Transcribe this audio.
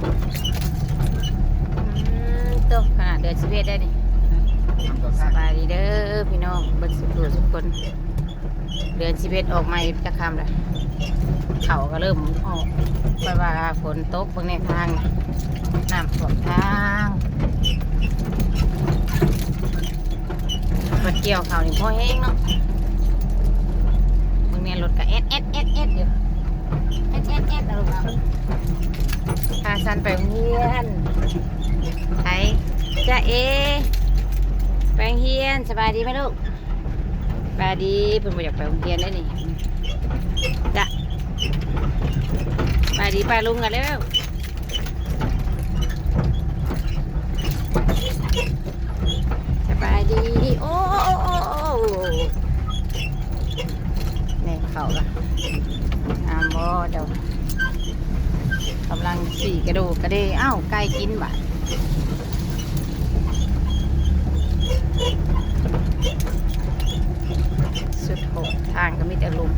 ອືມ ໂຕ ຂະໜາດເດືອນສິບເອັດໄດ໋ນີ້. ສະບາຍດີເດີພີ່ນ້ອງເບິດສູ່ຜູ້ສູ່ຄົນ. ເດືອນສິບເອັດອອກໃໝ່ຈັກຄ່ຳລະ ເຂົ້າກໍເລີ່ມອອກ ເພາະວ່າຝົນຕົກ. ເບິ່ງແນທາງ ນ້ຳຖ້ວມທາງ. ລົດກ່ຽວເຂົ້ານີ້ພໍແຮງເນາະ. ເບິ່ງແນ່ ລົດກະແອດໆໆໆຢູ່ ແອດໆໆ ນະລູກເນາະ. ພາສັນໄປໂຮງຮຽນ. ໃສ ຈ໊ະເອ ໄປໂຮງຮຽນ. ສະບາຍດີໄໝລູກ? ສະບາຍດີ. ເພິ່ນບໍ່ຢາກໄປໂຮງຮຽນເດ້ນີ້. ຈ້ະ ສະບາຍດີປ້າລຸງກັນເດີ. ສະບາຍດີ. ໂອ້ ໂອ້ ໂອ້ ໂອ້ ແມ່ເຂົ້າລະ ງາມບໍ່ເຈົ້າ? ກຳລັງຊິກະໂດກະເດ. ອ້າວ ໄກ່ກິນບາດ. ສຸດໂຫດ ທາງກໍມີແຕ່ລຸ່ມ.